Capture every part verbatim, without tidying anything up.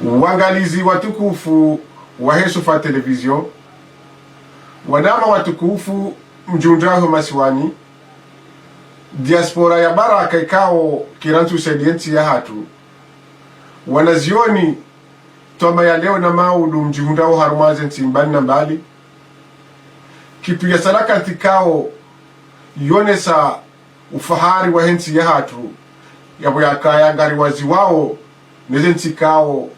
Wangalizi watukufu wahe Swafa Télévision, wanama watukufu mdjihundrao masiwani, diaspora ya baraka ikao kila ntsu usaidia entsi yahatru, wanazioni, twama ya leo na maudu mdjihundrao harumwa ze ntsi mbali na mbali, kitu ya Salakanti ikao yonesa ufahari wahe ntsi yahatru, yapvo yakaya ngariwaziwao neze ntsi ikao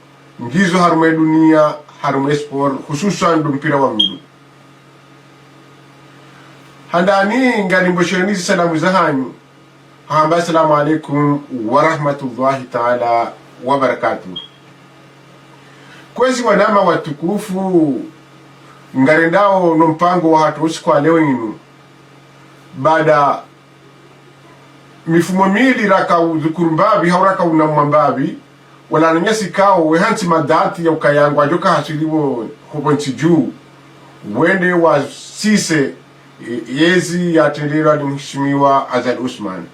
ngizo harumwa ye dunia, harumwa ye sport, hususwan ndo mpira wa mndru. Handani ngarimbosheni zisalamu zahanyu, hamba assalamu alaikum wa rahmatullahi taala wa barakatuh. Kwezi wanama watukufu, ngarendao no mpango wahatru usiku wa leo inu, baada mifumo mili raka udhukuru mbapvi, hau raka unamwa mbapvi, wananyasi ikao wehantsi madhwamana ya ukaya ngwadjo ka haswili wo hopvo ntsi dju, wende wasise, e, yezi yatrendelwa ni mheshimiwa Azali Assoumani.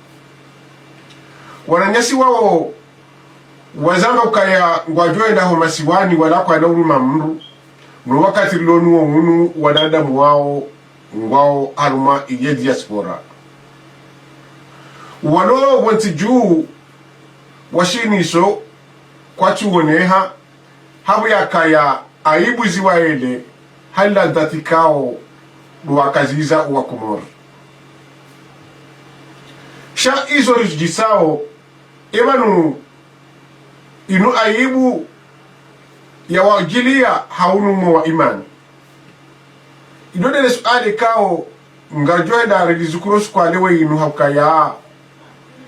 Wananyasi wao wazamba ukaya ngwadjo enda ho masiwani wala kwana uruma mndru, no wakati rilo nuwo unu wanadamu wao ngwao harumwa ye diaspora. Walo pvo ntsi dju washiniso kwatsu woneha, hapvo yakaya aibu ziwaele, hali la dhwati ikao ndo wakaziza owa Komori. Sha izo rizidjisao, epvanu inu aibu yawadjilia ha unu mwo wa imani. Ilo ndele suala ikao ngaridjo enda rilizukuru usiku wa leo inu ha ukaya,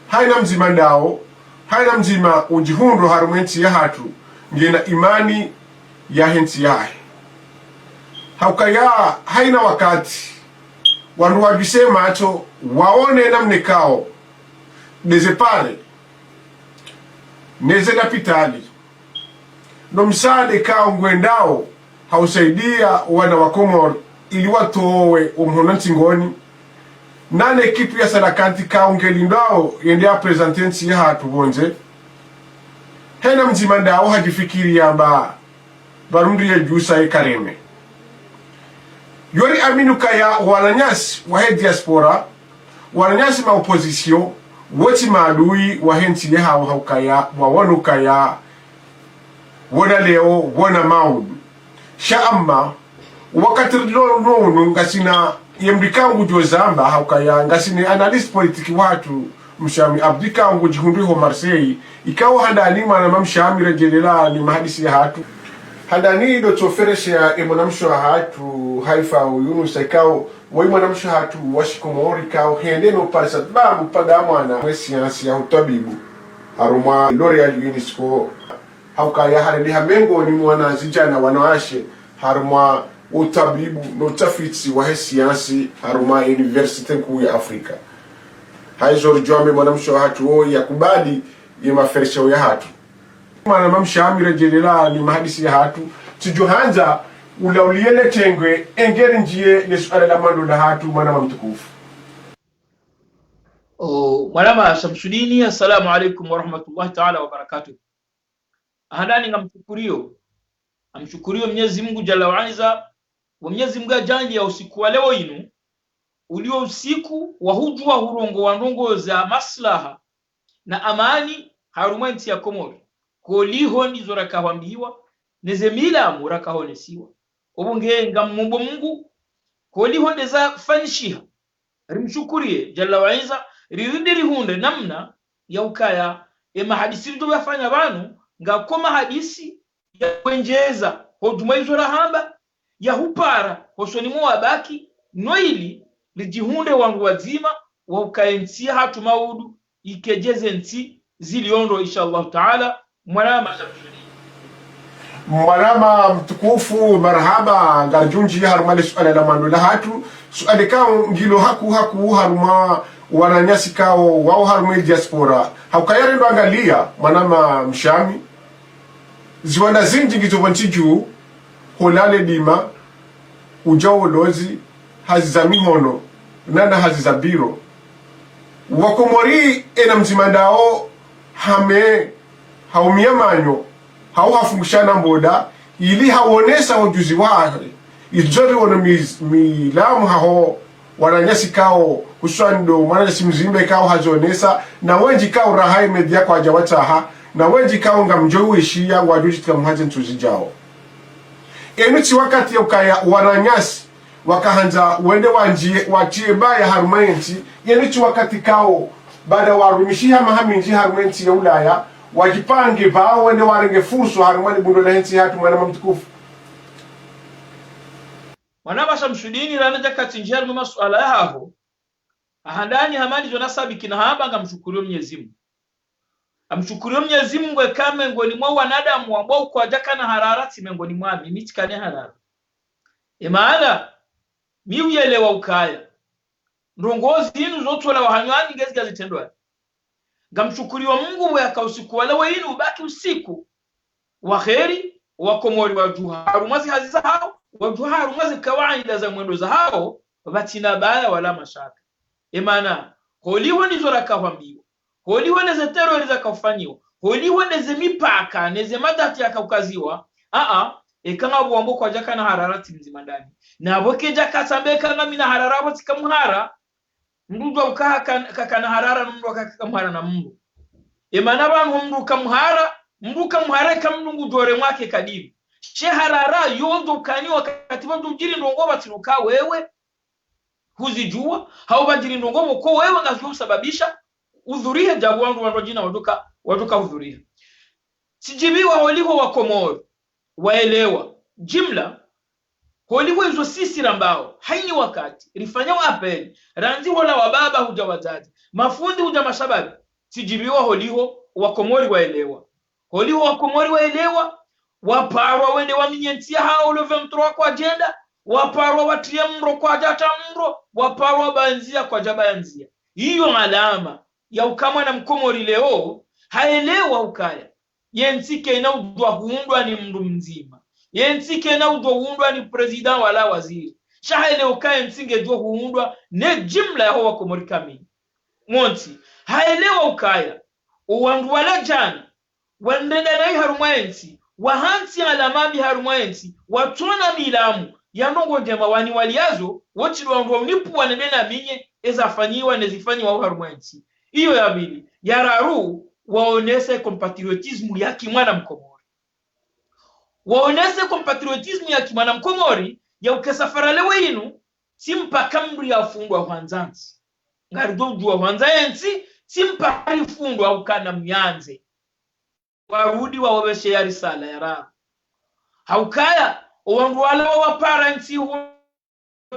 haina mdzima ndao, haina mdzima udjihundrao harumwa ye ntsi yahatru, ngena imani yahe ntsi yahe. Ha ukaya haina wakati, wandru wadjuse matso, waone namna ikao neze pare, neze lapitali, no msaada ikao ngwendao ha usaidia wana wa Komori ili watowe omhono ntsingoni, nane ekipu ya Salakanti ikao ngelindao yende ya présenter entsi yahatru pvondze. Haina mdzima ndao hadjifikiri yamba, pvanu ndriye djusa ye kareme. Yo riamini ukaya wananyasi wahe diaspora, wananyasi ma opposition, wotsi maadui wahe ntsi yahawo ha ukaya, wawono ukaya, wona leo, wona maudu. Sha amma, wakati rilo nuwo unu ngasina ye mdru ikao ngudjo zamba ha ukaya, ngasina analyste politique wahatru, Mshami Abdi ikao ngudjihundrao ho Marseille, ikao handani mwanama Mshami redjelela ni mahadisi yahatru. Handani ndo tsoferesha ye mwanamshe wahatru Haifa Yunusa ikao, woyi mwanamshe wahatru wa shikomori ikao, hende no parisa babu pada mwana mwe siansi ya utwabibu harumwa L'Oréal UNESCO. Ha ukaya harende ha mengoni mwa wanazidjana wanawashe harumwa utwabibu no utafiti wahe siansi harumwa université nkuu ya Afrika. Haizo ridjo amba mwanamshe wahatru wo yakubali ye maferesha yahatru. Mwanama Mshami redjelela ni mahadisi yahatru, tsidjo handza ula uliye le tengwe, engeri ndjiye le suala la mwando lahatru, mwanama mtukufu. O, mwanama Shamsudini, assalamu alaikum wa rahmatullahi taala wa barakatuh. Handani ngamshukuriyo, ngamshukuriyo Mnyezi Mungu Jalla wa Azza, wa Mnyezi Mungu yadjaaliya usiku wa leo inu, uliyo usiku wa hudjuwa hurongowa ndrongoo za maslaha na amani harumwa entsi ya Komori. Koliho ndizo rakahwambiwa, neze milamu rakahonesiwa. Opvo nge ngamumomba Mungu, koliho ndeza fanyishiha, rimshukuriye Jalla wa Azza, rirudi rihundre namna ya ukaya, ye mahadisi ridjo yafanya pvanu, ngako mahadisi ya kwendjeza, hodjumwa izo rahamba, ya hupara, hosoni mwa wabaki, no ili, ridjihundre wandru wadzima, wa ukaya entsi yahatru maudu, ikedjeze ntsi zilio ndro, insha Allahu taala, mwanama. Mwanama mtukufu, marahaba, ngaridjo ndjiya harumwa le suala la mwando lahatru, suala ikao ngilo hakuu hakuu harumwa wananyasi ikao wao harumwa ye diaspora. Ha ukaya rendo angaliya, mwanama Mshami, ziwanda zindji ngizo pvo ntsi dju, holale dima, udja ulozi, hazi za mihono, nana hazi za biro. Wakomori ena mdzima ndao hame, haumiya manyo, hau hafungusha na mboda, ili hawonesa ujuzi wahe. Izo ri wono mi-, milamu haho wananyasi kao, huswani ndo mwananyasi mdzima kao hazionesa, na wendji kao raha ye media kwadja watsaha, na wendji kao ngamdjo weshiya wadjo djitika mhadze ntsu zidjao. Enu tsi wakati ya ukaya wananyasi wakahandza wende wandjiye, watriye baya harumwa yentsi, yenu tsi wakati kao, baada warumishiha maha mindji harumwa yentsi ya Ulaya, wadjipange pvao wende warenge fursa harumwa libundo la yentsi yahatru mwana mtukufu. Mwanama Shamsudini, rana djaka tsindji harumwa masuala yahaho, ahandani hama ndizo nasabiki na hamba ngamshukuriyo Mnyezi Mungu. Ngamshukuriyo Mnyezi Mungu eka mengoni mwa wanadamu wambao kwadjakana harara tsi mengoni mwami, mi tsikana harara. Emaana, mi uyelewa ukaya ndrongoo zinu zotolewa hanywani ngezi ngazitrendwani. Ngamshukuriyo Mungu we aka usiku wa leo inu ubaki usiku wa heri, wa Komori wadjuha harumwa zihazi zahao, wadjuha harumwa zikawaida za mwendo zahao, pvatsina baya wala mashaka. Emaana, holiho ndizo rakahwambiwa, holiho neze terreur zakafanyiwa, holiho neze mipaka, neze madati yakaukaziwa, aa, eka ngapvo wambao kwadjakana harara tsi mdzima ndani. Na pvo kedja katsambe eka ngamina harara pvo tsika mhara, mndru udjua uka hakan-, kakana harara, na mndru akaka mhara na mndru. Emaana pvanu mndru uka mhara, mndru uka mhara eka mndru ngudjo remwa ke kadiri. She harara, yo ndo ukani wakati pvadjo djiri ndrongoo pvatsi uka wewe huzidjua, hau pvadjiri ndrongoo pvoko wewe ngazo usababisha udhurihe djabu wandru wandru wadjina wadjoka, wadjoka udhuriha. Tsidjibiwa holiho wa Komori waelewa, jimla, holiho izo sisi rambao, hayina wakati, rifanyao appel, randzi hola wababa hudja wadzadze, mafundi hudja mashababi, tsidjibiwa holiho wa Komori waelewa. Holiho wa Komori waelewa, waparwa wende waminye ntsi yahao le vingt-trois kwadjenda, waparwa watriye mro kwadjatra mro, waparwa bandziya kwadjabaya ndziya. Iyo alama ya uka mwana Mkomori leo haelewa ukaya yentsi kayina udjua huundwa ni mndru mdzima. Yentsi kayina udjua huundwa ni président wala waziri. Sha haelewa ukaya yentsi ngedjua huundwa ne jimla yaho wa Komori kamili. Montsi, haelewa ukaya owandru wala djana wandrenda nayi harumwa yentsi, wahantsi alama mbi harumwa yentsi, watsona milamu ya ndrongoo ndjema waniwaliyazo, wotsi ndo wandru wa unipvuwa nende naminye ezafanyiwa nezifanyiwao harumwa yentsi. Iyo ya pvili. Ya raru, waonese compatriotisme ya kimwana Mkomori. Waonese compatriotisme ya kimwana Mkomori, ya uka safari leo inu, tsi mpaka mndru yafundwa hwandza ntsi. Ngaridjo udjua hwandza yentsi, tsi mpaka rifundwa ukana mnyandze. Warudi wawopveshe ya risala ya raru. Haukaya, owandru wala wawapara ntsi hu-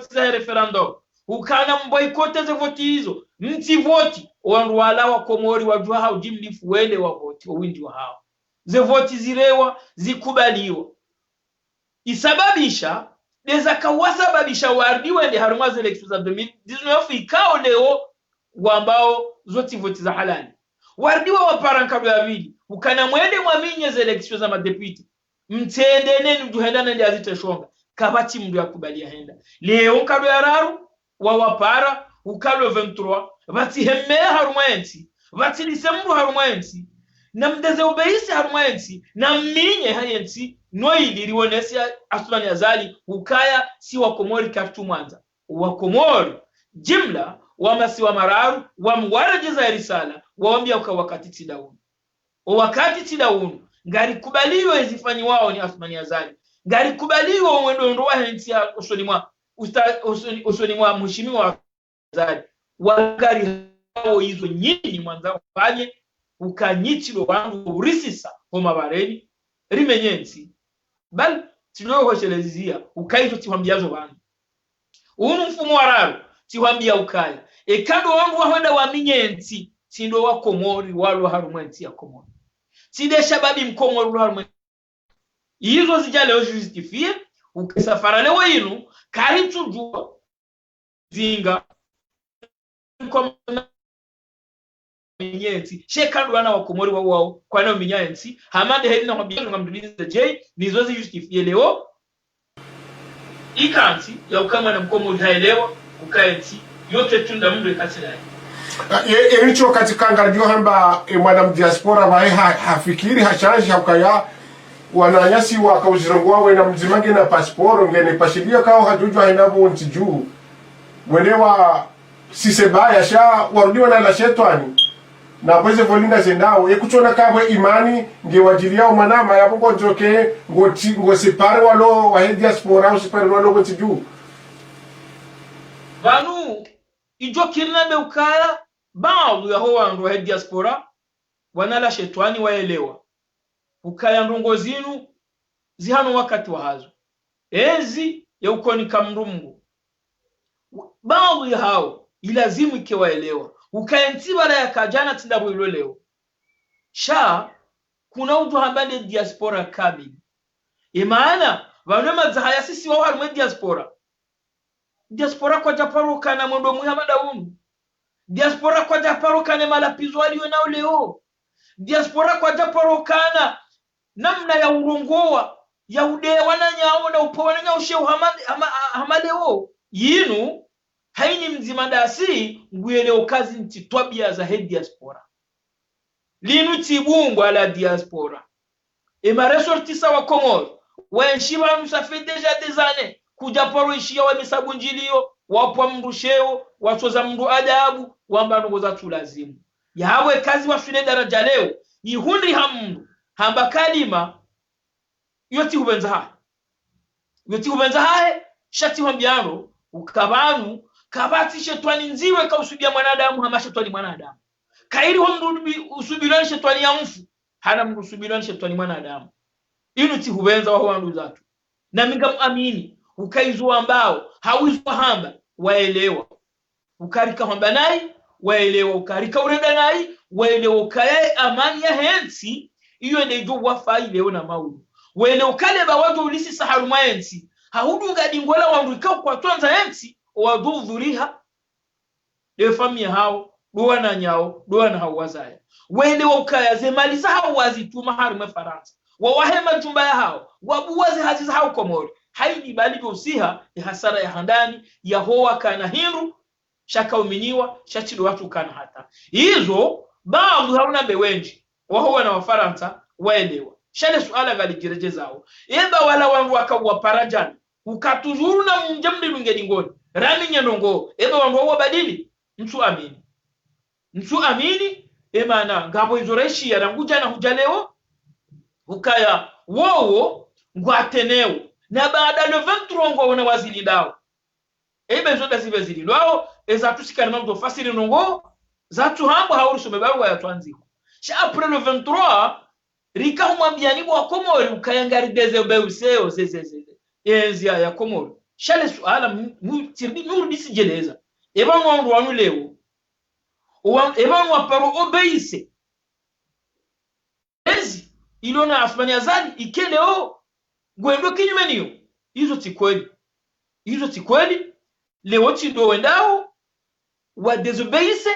za référendum, ukana mboycotte ze voti izo, mtsi voti, owandru wala wa Komori wadjua ha ujimlifu wende wavoti, owindji wahao. Ze voti zirewa, zikubaliwa. Isababisha, ndeza kawasababisha warudi wende harumwa ze élections za deux mille dix-neuf ikao leo wambao zo tsi voti za halali. Warudi wawapara nkado ya pvili, ukana mwende mwaminye ze élections za madéputés. Mtsende neni udjuhenda nende aziteshonga. Kapvatsi mndru yakubali yahenda. Leo nkado ya raru, wawapara, uka le vingt-trois, pvatsi hemmeya harumwa yentsi, pvatsi lise mndru harumwa yentsi, na mdeze ubeisi harumwa yentsi, na mminye ha yentsi, no ili riwonese ya Assoumani Azali, ukaya si wa Komori karitsu mwandza. Wa Komori, jimla, wa masiwa mararu, wamwaredjeza ya risala, wawambia uka wakati tsi nda unu. Owakati tsi nda unu, ngarikubaliyo ezifanyiwao ni Assoumani Azali. Ngarikubaliyo omwendo ndo wahe ntsi ya usoni mwa usta-, usoni, usoni mwa mheshimiwa Azali. Wangari hao izo nyinyi mwandza mfanye, uka nyi tsi ndo wandru urisisa ho mabareni, rimenye ntsi. Bal, tsi ndo hoshelezia, uka izo tsi wambiazo wandru. Unu mfumo wa raru, tsi wambia ukaya, eka ndo wandru wahwenda waminye ntsi, tsi ndo wa Komori walo harumwa entsi ya Komori. Tsi nde shababi Mkomori ulo harumwa. Izo zidja leo justifier, uka safari leo inu, karitsudjua zinga, kwa minya yentsi, she eka ndo wana wa Komori wao wao, kwana minya yentsi, hama nde heli na hwambia ngamdulidze dje, nizo zi justifier leo, ikantsi, ya uka mwana Mkomori haelewa, uka yentsi, yote tunda mndru ekatsi naye. Ah, ye, ye, nicho katika ngaridjo hamba, e, mwana mdiaspora, wae ha, hafikiri, hachanji, haukaya, Wananyasi waka uzirongowa wena mdzima ngena pasiporo, ngena pashiliyo kawo hadjudjuwa hena pvo ntsi dju. Wende wa sise baya sha warudi wana la shetwani. Na pvo eze pvo linda zendao, ye kutsona kabwe imani, nge wadjiliya o mwanama, yapvo ngodjoke, ngotsi, ngo sipare walo wahe diaspora, usipare walo ngo ntsi dju. Pvanu, idjo kiri nambe ukaya, baadhwi yaho wandru wahe diaspora, wana la shetwani waelewa ukaya ndrongoo zinu zihana wakati wahazo. Ezi ya ukonika mndru Mngu. Baadhwi yahawo, ilazimu ike waelewa ukaya ntsi pvala yakadjana tsi ndapvo ilo leo. Sha, kuna udjo hamba nde diaspora kamili. Emaana, pvanu emadzaha yasisiwa harumwa e diaspora. Diaspora kwadja paro kana mwendo mwiha madaunu. Diaspora kwadja paro kana malapvizo waliyo nawo leo. Diaspora kwadja paro kana namna ya urongowa, ya udeya wananyawo na upva wananyawo sheo hama, hama, hama leo. Yinu, hayina mdzima ndasi, nguyelewo ukaya zi ntsi twabiya zahe diaspora. Linu tsi bungwa la diaspora. Ema ressortissants wa Komori, waenshi pvanu ça fait déjà des années, kudja paro ishiya wamisa bundjiliyo, wapva mndru sheo, watsoza mndru adabu, wamba ndrongoo zatsu lazimu. Yapvo eka zi waswili daraja leo, yihundriha mndru hamba kalima, iyo tsi hupvendza hahe. Iyo tsi hupvendza hahe, sha tsi hwambiyano, uka pvanu, kapvatsi shetwani ndziwe kausubiya mwanadamu hama shetwani mwanadamu. Kayiri ho mndru usubilwa ni shetwani ya mfu, hana mndru usubilwa ni shetwani mwanadamu. Inu tsi hupvendza waho wandru zatru. Nami ngamuamini, uka izo wambao, hau izo wahamba, waelewa. Uka rika hwamba nayi, waelewa. Uka rika urenda nayi, waelewa ukaya ye amani yahe ntsi, iyo nde idjo wafayi leo na maudu. Waelewa ukaya le ba wadjo ulisisa harumwa ye ntsi, hahudunga dingola wandru ikao kwatsondza ye ntsi, owadjo udhuriha nde famiyi hawo, ndo wananyawo, ndo wana hawo wazaya. Waelewa ukaya ze mali zahawo wazituma harumwa e Farantsa, wawahe majumba yahawo, wabuwa ze hazi zahawo Komori. Hayina bali pvo usiha, ye hasara ya handani, yaho wakana hindru, sha kauminyiwa, sha tsi ndo watsu kana hata. Izo, baadhwi hau nambe wendji, waho wana wa Farantsa, waelewa. Sha le suala ngalidjiredjezao. Eba wala wandru waka wapara djana, uka toujours na mndje mndru ngeni ngoni, rami nye ndrongoo, eba wandru wawo wabadili, ntsu amini. Ntsu amini, emaana, ngapvo izo raishiya rangu djana hudja leo, ukaya, wowo, ngwatenewo. Na baada le vingt-trois ngwaona wazilindao. Eba izo nda zipve zilindwao, eza tsu sika rina udjo fasiri ndrongoo, zatsu hambwa hau risome baruwa yatsu andzihwa. Sha après le vingt-trois, rika humwambiyani bo wa Komori, ukaya ngari déshabillé ze, ze, ze, ze. Ye ntsi ya, ya Komori. Sha le suala, mu, mu, tsirudi, nurudi sidjeleza. Eba wandru wanu leo. Wa, eba wanu waparo obéissé. Ezi, ilo na Assoumani Azali, ike leo, ngwendo kinyume niyo. Izo tsi kweli. Izo tsi kweli. Leo tsi ndo wendao, wa désobéissé,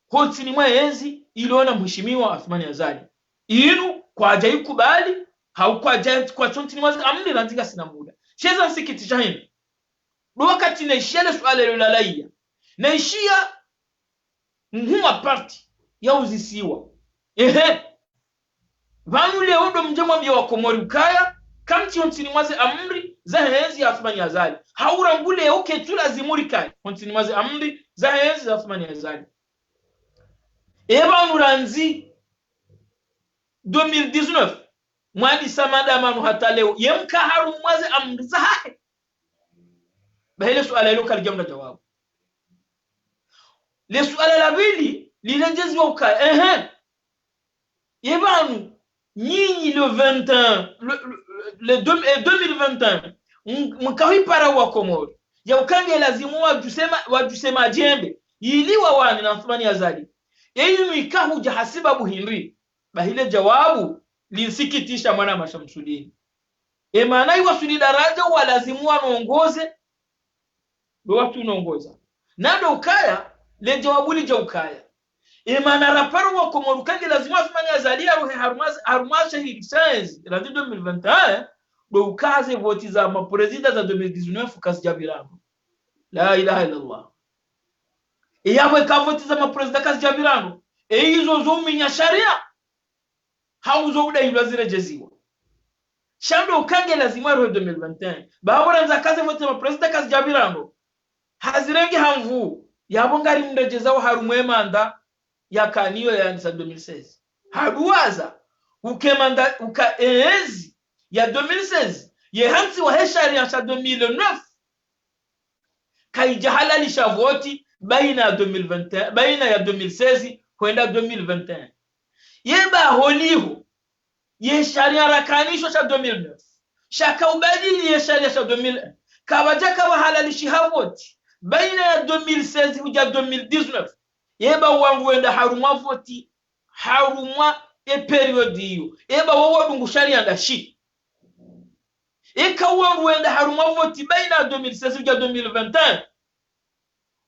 ho ntsini mwa ye ntsi, ilo na mheshimiwa Assoumani Azali. Inu, kwadja ikubali, hau kwadja, kwatso ntsini mwa ze amri randzi ngasina muda. Sha eza nsikitisha hindri. Ndo wakati naishiya le suala lilo lalaiya. Naishiya mhuu wa parti ya uzisiwa. Ehe. Pvanu leo ndo mdje mwambiye wa Komori ukaya, kamtsi ho ntsini mwa ze amri zahe ntsi ya Assoumani Azali. Hau rangu leo ketsu lazimu rikaye ho ntsini mwa ze amri zahe ntsi za Assoumani Azali. Eba pvanu randzi deux mille dix-neuf, mwadisa maandamano hata leo, ye mka harumwa ze amri zahahe. Bahi le suala ilo kalidja mna djawabu. Le suala la pvili, liredjeziwa ukaya, ehe. Ye pvanu, nyinyi le vingt et un, le, le, le deux, eh, deux mille vingt et un, m-, mkahipara wa Komori, ya uka nge lazimu wadjuse ma-, wadjuse madjembe, ili wawane na Assoumani Azali. Ye inu ikahudja ha sibabu hindri? Bahi le djawabu, linsikitisha mwanama Shamsudini. Emaana iwaswili daraja walazimu wanongoze, ndo watsu nongoza. Na ndo ukaya, le djawabu lidja ukaya. Emaana raparo wa Komori uka nge lazimu Assoumani Azali yarohe harumwa ze, harumwa shahiri sha ntsi, randzi deux mille vingt et un, ndo uka ze voti za maprezida za deux mille dix-neuf kazidja pvirano. La ilaha illallah. Eyapvo eka voti za maprezida kazidja pvirano, e izo zo uminya sharia, hau zo udayilwa ziredjeziwa. Sha ndo uka nge lazimu yaruhe deux mille vingt et un. Ba hapvo randzi yaka ze voti za maprésident kazidjapvira ndro. Hazirenge ha nvuu. Yapvo ngarimredjezao harumwa ye manda yakaniyo yandisa deux mille seize. Haduwaza, uka e manda, uka e yezi ya deux mille seize, ye hantsiwa he sharia sha deux mille neuf. Kayidja halalisha voti baina ya deux mille vingt et un, baina ya deux mille seize hwenda deux mille vingt et un. Ye ba holiho, ye sharia rakanishwa sha deux mille neuf, shaka ubadili ye sharia sha deux mille un, kapvadjaka pvahalalishiha voti baina ya deux mille seize hudja deux mille dix-neuf. Ye ba wandru wenda harumwa voti, harumwa e période iyo. Ye ba wo wadungu sharia ndashi? Eka wandru wenda harumwa voti baina deux mille seize hudja deux mille vingt et un,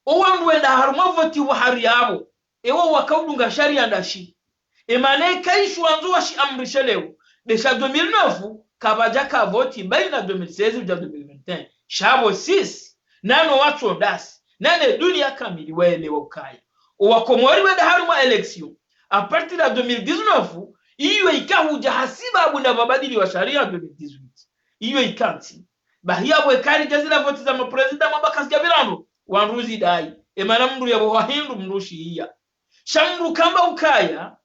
o wandru wenda harumwa voti wa hari yapvo, ewo wakaudunga sharia ndashi? E mana eka isho wandzo washiamrishe leo, nde sha deux mille neuf, kapvadjaka voti baina deux mille seize hudja deux mille vingt et un. Sha pvo sisi, nano watsondasi, nane dunia kamili waelewa ukaya o Wakomori wenda harumwa élection à partir ya deux mille dix-neuf, iyo ikahudja hasibabu nda pvabadiliwa sharia deux mille dix-huit. Iyo ikantsi. Bahi yapvo eka ridjazila voti za maprésident mwamba kazidjapvira ndro, wandru zidai. E mana mndru yapvo hahindru mndru shiya. Sha mndru kamba ukaya,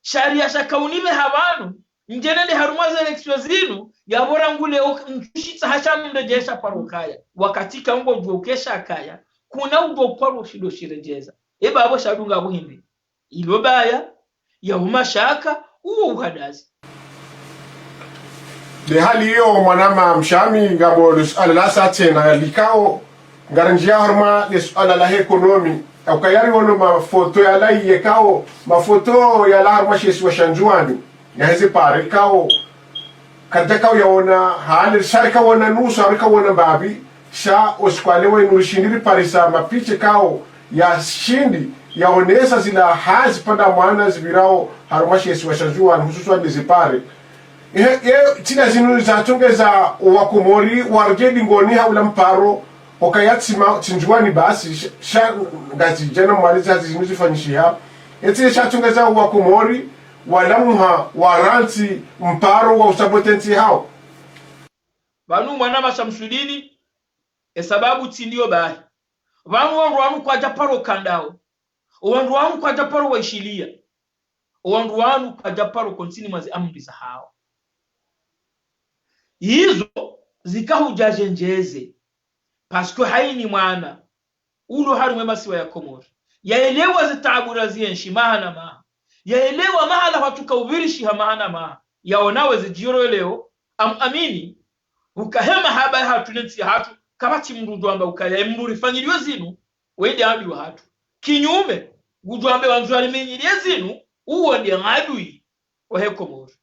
sharia shaka unipve ha pvanu, ndje nende harumwa ze élection zinu, yapvo rangu leo ntsushitsaha sha mndru djesha paro kaya. Wakati ka ungo djuwa uka esha kaya, kuna udjo paro shindo shiredjeza. E ba pvo shadunga pvo hindri? Ilo baya, ya umashaka, uwo uhadazi. Nde hali iyo mwanama Mshami, ngapvo le suala lasa tsena likao, ngarindjiya harumwa le suala lahe économie. Ukaya riwono mafoto yalawa yekao, mafoto yalawa harumwa she isiwa sha Ndzuwani, yaheze pare ikao kadjakao yaona hale, sha rikawona nusu, rikawona mbapvi, sha o usiku wa leo wunu rishindi riparisa mapicha ikao yashindi yaonesa zila hazi pvanda mwana zipvirao harumwa she isiwa sha Ndzuwani, hususwani ze pare. Ye, ye, tsina zinu zatsongeza o Wakomori waredjeyi dingoni ha ula mparo, ukaya tsi ma, tsi Ndzuwani basi, sha, sha Ngazidja na Mwali zazi zinu zifanyishiha. Ye tsina shatsongeza o Wakomori walamuha warantsi mparo wa usaboter ntsi hawo. Pvanu mwanama Shamsudini, e sababu tsi ndiyo bahi. Pvanu wandru wanu kwadja paro kandao. O wandru wanu kwadja paro waishiliya. O wandru wanu kwadja paro kontsini mwa ze amri zahawo. Izo zikahudja zendjeze. Parce que hayini mwana ulo harumwa e masiwa ya Komori, yaelewa ze taabu razienshi maha na maha. Yaelewa mahala hwatsuka upvirishiha maha na maha. Yaona we zidjiro leo, am, amini, uka he mahaba yahatru ne ntsi yahatru, kapvatsi mndru udjo amba ukaya e mndru rifanyiliwa zinu, wende adui wahatru. Kinyume, ngudjo amba wandzo warimenyiliye zinu, uwo nde adui wahe Komori.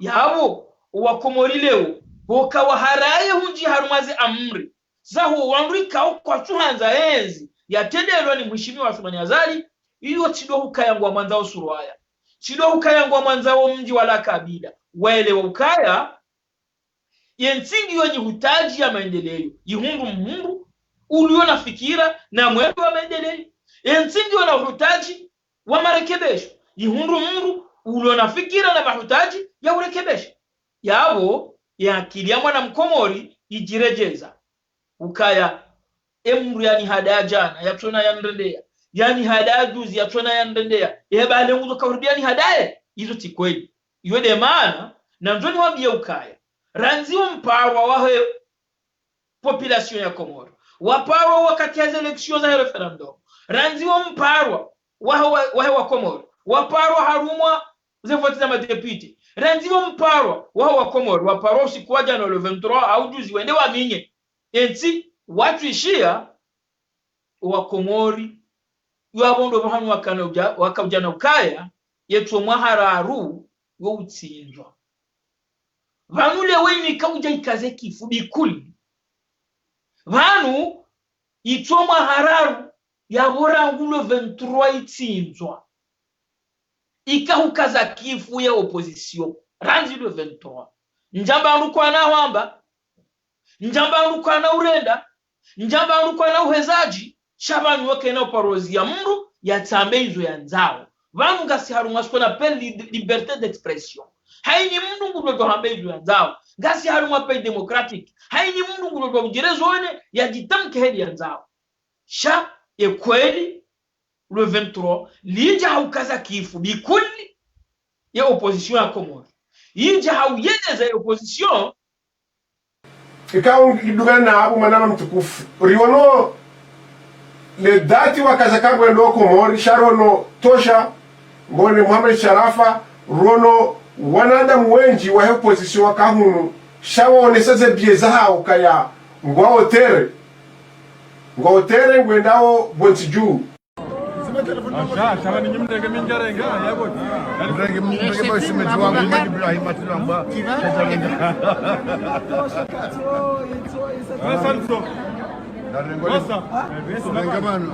Yapvo, o Wakomori leo, pvoka waharaye hundji harumwa ze amri zaho wandru ikao kwatsuhandza yezi yatrendelwa ni mheshimiwa Assoumani Azali, iyo tsi ndo hukaya ngwamwandzao Surwaya. Tsi ndo hukaya ngwamwandzao mdji wala kabila. Waelewa ukaya ye ntsi ngiyo nyi hutadji ya maendeleo, yihundru mhundru uliyo na fikira na mwendo wa maendeleo. Ye ntsi ngiyo na uhutadji wa marekebesho, yihundru mhundru uliyo na fikira na mahutadji ya urekebesha. Yapvo, ye akili ya mwana Mkomori idjiredjeza. Ukaya, e mndru yanihadaya djana, yatsona yanrendeya. Yanihadaya juzi, yatsona yanrendeya. Ehe, ba le ngudjo kaurudi yanihadaye, izo tsi kweli. Iyo nde maana, nandzo niwambiye ukaya, randzi wo mparwa wahe population ya Komori, waparwa wakati haze élection zahe référendum, randzi wo mparwa wahe wa, wahe Wakomori, waparwa harumwa ze voti za madéputé, randzi wo mparwa wahe Wakomori, waparwa usiku wa djana le vingt-trois, hau juzi wende waminye. Entsi, watwishiya, Wakomori, yapvo ndo pvahanu wakana udja, wakaudjana ukaya, ye tso mwaha raru wo utsindzwa. Pvanu leo ini kaudja ikaze kifu bikuli. Pvanu itso mwaha raru yapvo rangu le vingt-trois itsindzwa. Ikahukaza kifu ye opposition, randzi le vingt-trois. Ndjamba ndru kwana hwamba, ndjamba ndru kwana urenda, ndjamba ndru kwana uhezadji, sha pvanu wakena uparozi ya mndru yatsambe izo yandzao. Pvanu ngasi harumwa ce qu'on appelle li, liberté d'expression. Hayini mndru ngudjo hamba idjo yandzao. Ngasi harumwa pays démocratique. Hayini mndru ngudjo udjirezone yadjitamke heli yandzao. Sha, ye kweli, le vingt-trois, lidja haukaza kifu, bikuli, ye opposition ya Komori. Idja hauyeleza ye opposition. Ikao ngidungana na apvo mwanama mtukufu. Riono le date wakaza kangwendo Komori, sha riono tosha, ngone Mohamed Sharafa, riono wanadamu wendji wahe opposition waka hunu, sha waonesa ze biais zahao kaya ngwao terrain. Ngwao terrain ngwendao pvontsi dju. Asha, asha, ni mrenge minjarenga, yabo. Mrenge, mrenge, basi mdji wangu, Madi Ibrahim, Matilamba. Basa, mso. Basa. Mrenge, mano.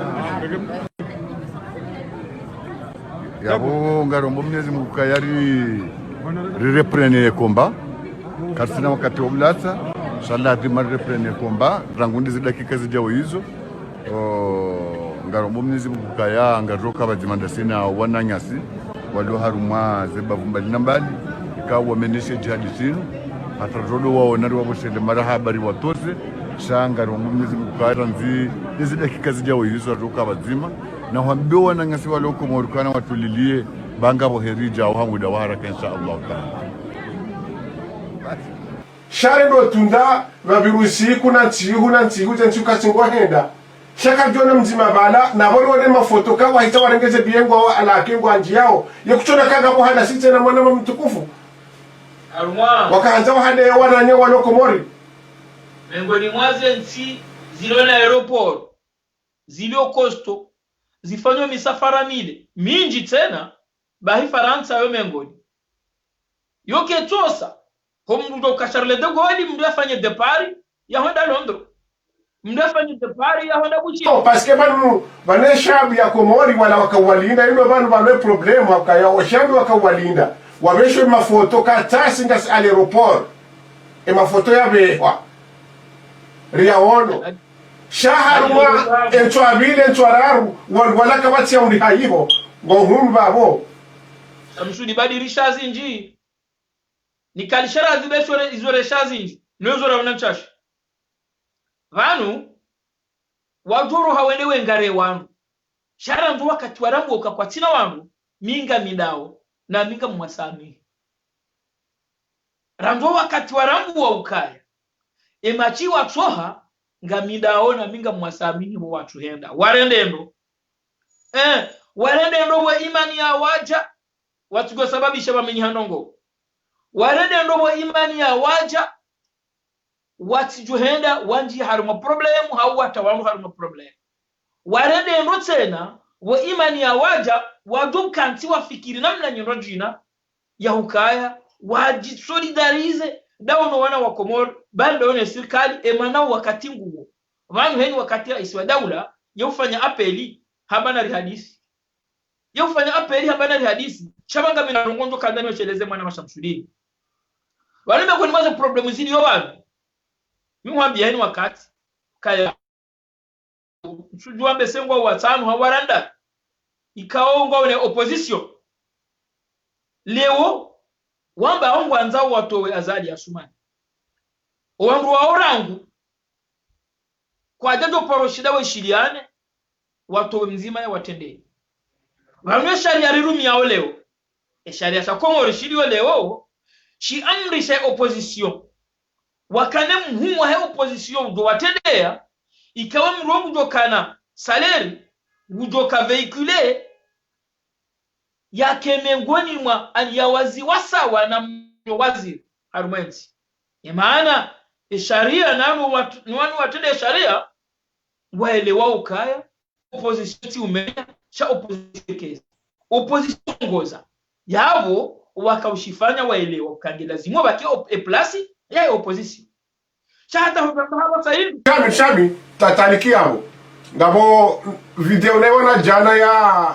Yabo, ngarombo Mwenyezi Mungu kaya ri, ri reprendre ye combat. Karisina wakati wa ulatsa. Inshallah, ri ma reprendre ye combat. Rangu ndizi dakika zidjao izo. O, ngarombo Mwenyezi Mungu kaya, ngaroka pvadzima ndasi na wananyasi, walio harumwa ze bavu mbali na mbali, ikao wameneshe djihadi shinu, hata rodo waona riwapvoshele marahaba riwatoze, sha ngarombo Mwenyezi Mungu kaya randzi, ezi dakika zidjao izo roka pvadzima, na hwambio wananyasi walio Komori kana watulilie, ba ngapvo heri idjao ha muda wa haraka, insha Allah Taala. Sha rendo tunda, pvapvira usiku na ntsihu na ntsihu, ze ntsihu katsi ngohenda. Sha kadjona mdzima pvala, na pvo rione mafoto ka wahisa warenge ze biais ngwao alake ngwandjiao. Ye kutsona kanga pvo handa sitse na mwanama mtukufu. Harumwa. Wakahandza wahande ye wananya walio Komori. Mengoni mwa ze ntsi zilio na aéroport, zilio costaud, zifanyo misafara mile, mindji tsena, bahi Farantsa yo mengoni. Yo ketsosa, ho mndru udjo ka Charles de Gaulle, mndru yafanye départ, yahwenda Londres. Mndru yafanye départ, yahwenda Bushini. Non, parce que pvanu, pvanu eshabi ya Komori wala wakawalinda, ino pvanu pvanu e problème, wakaya, oshabi wakawalinda. Wapveshe mafoto ka tasi ngasi à l'aéroport. E mafoto yapvehwa. Riyaono. Sha harumwa, entswa pvili, entswa raru, wal-, wala kapvatsi ya undi hayiho, ngo hunu pvapvo. Shamsudi badirisha zindji. Nikalisha razi be shore, izo resha zindji. No izo raona ntsashi. Pvanu, wadjoro hawende wengare wandru. Sha randzi wakati warambuwa uka kwatsina wandru, mi ngamindao, na mi ngamwasamihi. Randzi wakati warambuwa ukaya. E matsi watsoha, ngamindao na mi ngamwasamihi pvo watsuhenda. Warende ndro. Eh, warende ndro pvo imani yawadja, watsidjo sababisha pvamenyi ha ndrongoo. Warende ndro pvo imani yawadja, watsidjo henda wandji harumwa problème, hau watra wandru harumwa problème. Warende ndro tsena, pvo imani yawadja, wadjo kantsi wafikiri namna nyindro djina, ya hukaya, wadji solidariser, ndawo no wana wa Komori, ba ndawo ne sirikali, e mana wakati nguwo. Pvanu heni wakati raisi wa daula, ye ufanya appel, hamba nari hadisi. Ye ufanya appel, hamba nari hadisi. Sha pvanga mi na ndrongoo ndjo kandza niwesheleze mwana Mashamsudini. Pvanu mengoni mwa ze problème zilio pvanu. Mi hwambia heni wakati. Kaya. Ntsudjuwa mbe se ngwao watsanu hau waranda. Ikao ngwao ne opposition. Leo, wamba ngwandzao watowe Azali Assoumani. Owandru wao rangu, kwadjadjo paro shinda weshiliane, watowe mdzima ya watrendee. Pvanu esharia rirumiao leo. Esharia sha Komori shilio leo, shiamrisha opposition. Wakane mhuu wahe opposition udjo watrendea, ikawe mndru ngudjo kana salaire, ngudjo ka véhiculer, yake mengoni mwa, ani ya wazi wasawa na mndru waziri, harumwa entsi. Ye maana, esharia nanu wat-, nanu watrende esharia, waelewa ukaya, opposition tsi umenya, sha opposition kezi. Opposition ngoza. Yapvo, waka ushifanya waelewa, uka nge lazimu wabaki op-, e place ya opposition. Sha hata hutamba hapvo sahivi. Shami, Shami, tataliki yapvo. Ngapvo video nayiona djana ya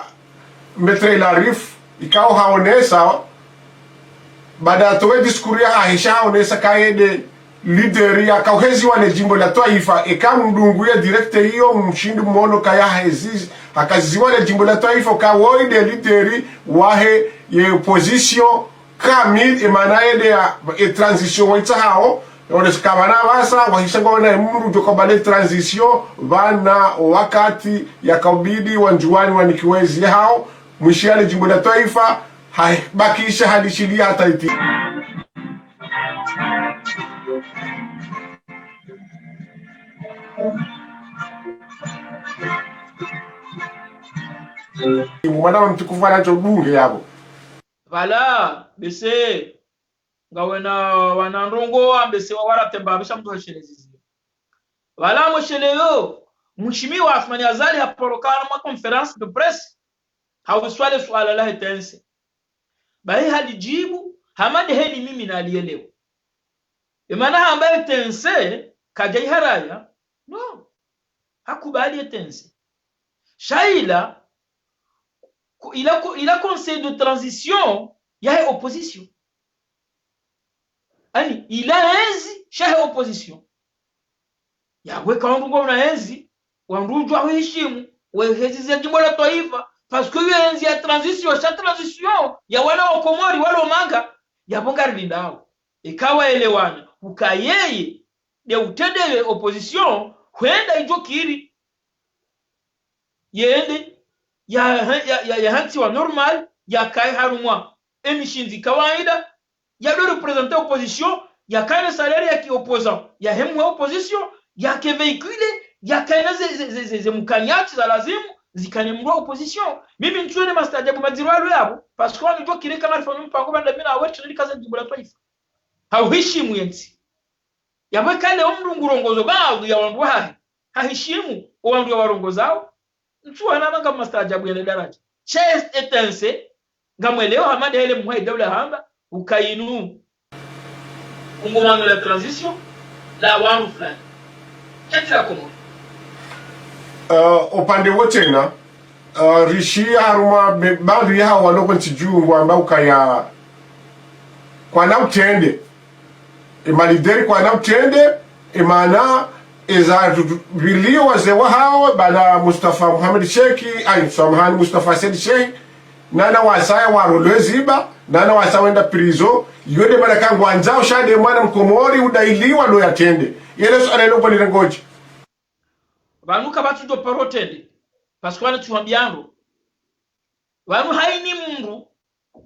Maître Larif, ikao haonesa, baada yatowe discours yahahe sha haonesa kaye nde leader yakao heziwa ne djimbo la twaifa, eka mdungu ye direct iyo mshindi mwono kaya hezi, hakaziwa ne djimbo la twaifa, ka woyi nde leader wahe ye opposition, Kamili, e maana yende ya, e transition waitsahao, wale shikabana basa, wahisha ngwaona e mdru djo kubali e transition, pvanu wakati yakaubidi wandzuwani wanikiwe ezi hao, mwishiya le djimbo la twaifa, ha, bakisha halishiliya hata iti. Mwana wa mtukufu anacho bunge yapvo. Pvala, bese, ngawena wana ndrongo, ambese wa waratemba, abesha mdru heshelezi ziyo. Pvala mwesheleyo, mheshimiwa Assoumani Azali hapvolokana mwa conférence de presse, hawuswa le suala la he tense. Bahi halidjibu, hamba nde heli mimi nalielewa. E maana hamba e tense, kadja iharaya, no. Hakubali e tense. Sha ila, ku-, ila, ku-, ila conseil de transition, yahe opposition. Ani, ila ezi, shahe opposition. Yapvo eka wandru ngwaona ezi, wandru udjuwa huhishimu, wehezi ze djimbo la twaifa, parce que yo enzi ya transition, sha transition, ya wana wa Komori, walo manga, yapvo ngarilindao. Eka waelewana, uka yeye, nde utrendeye opposition, hwenda idjo kiri. Yende, ya, ya, ya, ya hantsiwa normal, yakaye harumwa e mishindzi kawaida, yado représenter opposition, yakane salaire ya ki opposant, yahe mwe opposition, yake véhicule, yakane ze, ze, ze, ze, ze mkanyati za lazimu, zikane mdru wa opposition. Mimi ntsuwone mastaajabu madziro yalo yapvo, parce que wami djo kiri eka ngarifanya mpango pvanda mi na wewe tsina likaza djimbo la twaifa. Hauhishimu yentsi. Yapvo eka le omdru ngurongozo baadhwi ya wandru wahahe, hahishimu o wandru ya warongozao. Ntsuwona manga mastaajabu yale daraja. Sha e tense, ngamwelewa hamba nde heli mhuu wa daula hamba, uka inu, kungumanyo la transition, la wandru fulani. Ketsi la Komori. Uh, upande wo tsena, uh, rishiya harumwa be-, baadhwi ya hawo waloko ntsi dju ngwamba ukaya kwana utrende. E malideri kwana utrende, e maana, eza tu-, tu-, pvili wazee wahawo, bwana Mustafa Mohamed Sheikh, ayi, samahani, Mustafa Said Sheikh, nana wasaya warolwe ziba, nana wasaya wenda prison, yo nde maana kangwandzao sha nde mwana mkomori udailiwa ndo yatrende. Yele suala ilo ngolile ngodje. Pvanu kapvatsi djo paro trende, parce que wana tsuhwambiya ndro. Pvanu hayini mdru,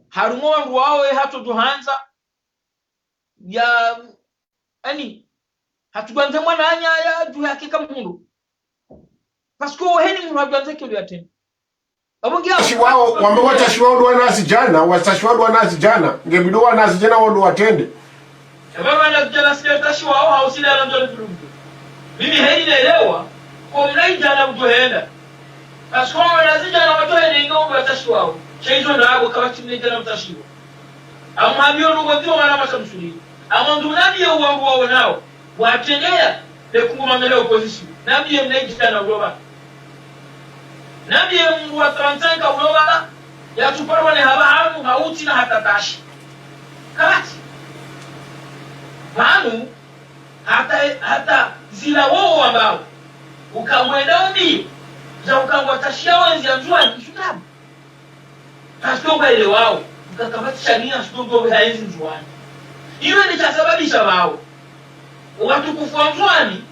harumwa wandru wawo ye hatso djo handza, ya, ani, hatsu djwandze mwananya ya dju yake ka mhundru. Parce que wo heni mdru hadjwandze kelo ya tena. Abo ngia watashiwao, wamba watashiwao ndo wanazidjana, watashiwao ndo wanazidjana. Nge bido wanazidjana wao ndo watrende. Aba wanazidjana sile watashiwao, hau sile ala ndo ni pulumbu. Mimi heni nelewa, ko mna idjana udjo henda. Parce que wanazidjana wadjo henda inga ndo watashiwao. Sha izo ndapvo kapvatsi mna idjana utashiwa. Amuhambiyo ndrongo ndziro mwana masha msuli. Amwandru nabiye uwangu wawo nawo. Watrendeya, le kungumanyo la opposition. Nabiye mna idjana uloba. Nabiye mdru wa trente-cinq uloba. Yatsuparwa ne haba hanu, hauti na hata tashi. Kapvatsi. Pvanu, hata, hata zila wowo wambao. Uka mwenda umbi. Za uka ngwatashiya wandzi ya Ndzuwani, isutabu. Parce que ngwaelewao, uka kapvatsi sharia, sitondo we haenzi Ndzuwani. Iwe nde shasababisha pvao. Watukufu wa Ndzuwani,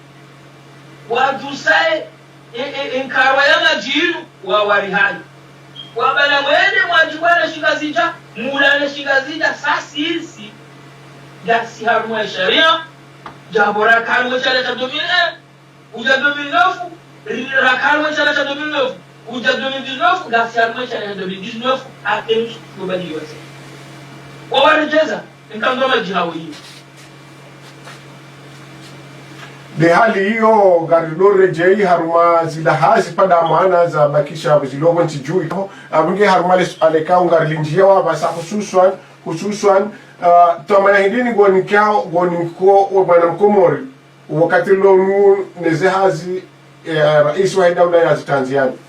wadjusaye, e, e, e, nkarwa ya madji inu, wa warihayi. Wabala mwende mwadjibwane Shingazidja, mulale Shingazidja, sasi isi, ngasi harumwa sharia, djabora harumwa sharia sha deux mille un, udja deux mille neuf, ri-, raka harumwa sharia sha deux mille neuf, udja deux mille dix-neuf, ngasi harumwa sharia sha deux mille dix-neuf, ate nusu kubali yote. Wawaredjeza, nkanzo madji hawo iyo. Nde hali iyo, ngarido redjeyi harumwa zila hazi pvanda mwana zabakisha ziloko ntsi dju. Apvo nge harumwa le suala ikao ngarilindjiya wapvasa hususwan, hususwan, ah, twamaya hindri ni ngoni kao, ngoni ko, we mwana mkomori. Wakati lonu neze hazi, eh, raisi wa daula ya zitanziani.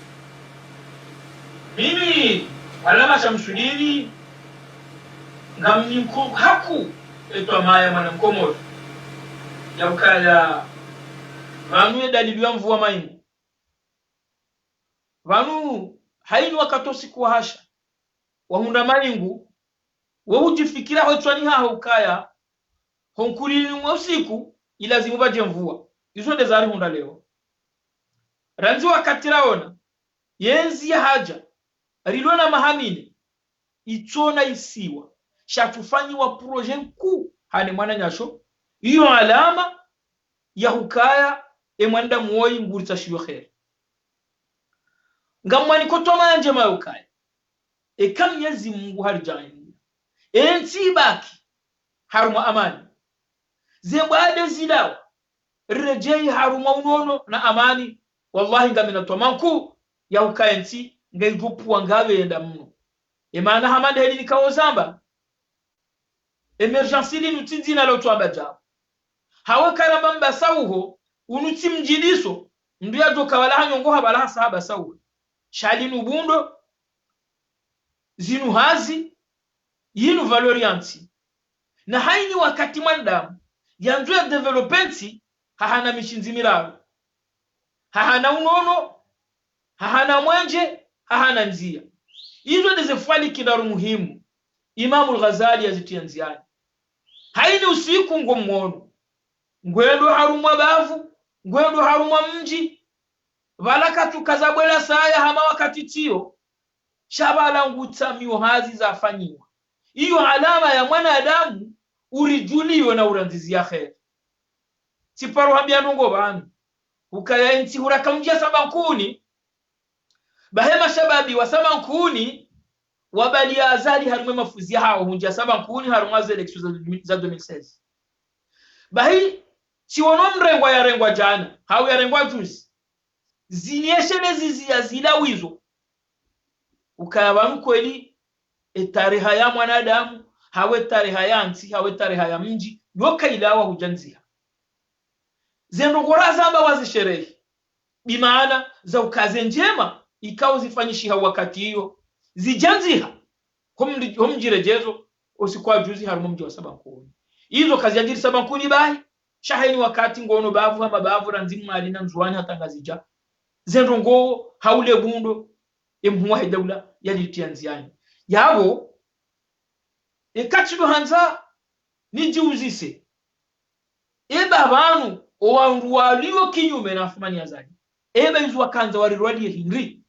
Mimi, Alama Shamsudini, ngamniko haku, etwamaya mwana mkomori. Ya ukaya, pvanu ye dalili ya mvua mayingu. Pvanu, hayini wakati usiku wa hasha. Wahundra mayingu, Wo udjifikira ho itswani haho ukaya, ho nkulini mwa usiku, ilazimu pvadje mvua. Izo nde zarihundra leo. Randzi wakati raona, ye ndziya hadja, rilo na maha mine, itsona isiwa, sha tsufanyiwa projet nkuu hane mwananyasho, iyo alama ya hukaya, e mwanadamu woyi nguri tsashiyo kheri. Ngamwaniko twamaa ndjema ya ukaya, eka Mnyezi Mungu haridjaaliya, e ntsi ibaki harumwa amani. Ze mbwade zilawa, riredjeyi harumwa unono na amani, wallahi ngamina twamaa nkuu ya ukaya e ntsi ngayidjo pvuwa ngapvo yenda mno. E maana hama nde heli nikao zamba, émergence linu tsi dzina lo tsamba djao. Hawe karamba mbasa uho, unu tsi mdjiliso, mndru yadjo kawala hanyongo habala hasa habasa uho. Sha linu bundo, zinu hazi, yinu valeur ya ntsi. Na hayini wakati mwanadamu yandzo ya développer ntsi, hahana mishindzi miraru. Hahana unono, hahana mwenje, hahana ndziya. Izo nde ze fwali kinaru muhimu, Imamu Al-Ghazali yazitriya ndziyani. Hayini usiku ngo mwono. Ngwendo harumwa bavu, ngwendo harumwa mdji. Pvala katsukaza bwela saya hama wakati tsiyo. Sha pvala ngutsamiyo hazi zafanyiwa. Iyo alama ya mwanadamu uridjuliyo na urandzizi ya kheri. Tsiparo hambia ndrongo pvanu. Ukaya e ntsi huraka mdji ya Saba Nkuni. Bahi e mashababi wa Saba Nkuni, wabaliya Azali harumwa e mafuzi yahawo, hundjiya Saba Nkuni harumwa ze élections za, za deux mille seize. Bahi, tsiwono mrengwa yarengwa djana, hau yarengwa juzi. Zinieshelezi ziya zilawa izo. Ukaya pvanu kweli, e tareha ya mwanadamu, hau e tareha ya ntsi, hau e tareha ya mdji, yo kayilawa hudja ndziha. Ze ndrongo razamba wazisherehi. Bimaana, za ukaya ze ndjema, ikao zifanyishiha wakati iyo, zidja ndziha. Ho mdji, ho mdji redjezo, o usiku wa juzi harumwa mdji wa Saba Nkuni. Izo kazidjadjiri Saba Nkuni bahi, sha hayini wakati ngono bavu hama bavu randzi Mwali na Ndzuwani hata Ngazidja. Ze ndrongo hau le bundo, e mhuu wahe daula yalitriya ndziyani. Yapvo, eka tsi ndo handza nidjiuzise. Eba pvanu, o wandru waliyo kinyume na Athumani Azali, eba izo wakandza warirwaliye hindri?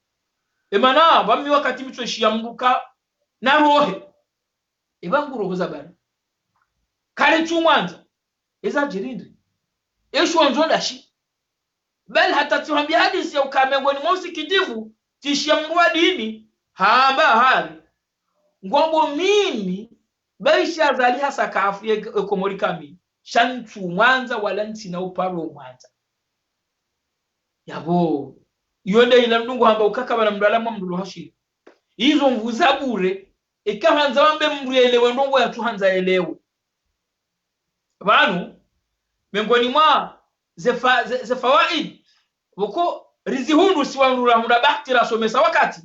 E maana, pvami wakati mi tsoishiya mndru ka na rohe. Eba ngu roho za bari. Kale tsu mwandza. Eza djiri ndri? Esho ndzo ndashi. Bali hata tsihwambia hadisi ya ukaya mengoni mwa usikitifu, tsishiya mndru wa dini, hamba hari. Ngwambo mimi, baisha Azali hasa kafu ye, ye Komori kamili. Sha ntsu mwandza wala ntsina uparo mwandza. Yapvo. Iyo nde ila mndru ngu hamba ukaya kapvana mndru alamwa mndru lo hashiri. Izo nvuu za bure, eka handza wambe mndru yelewe ndrongo yatsu handza yelewe. Pvanu, mengoni mwa ze fa-, ze, ze fawaid, pvoko rizihundru si wandru rahundra bahati rasomesa wakati.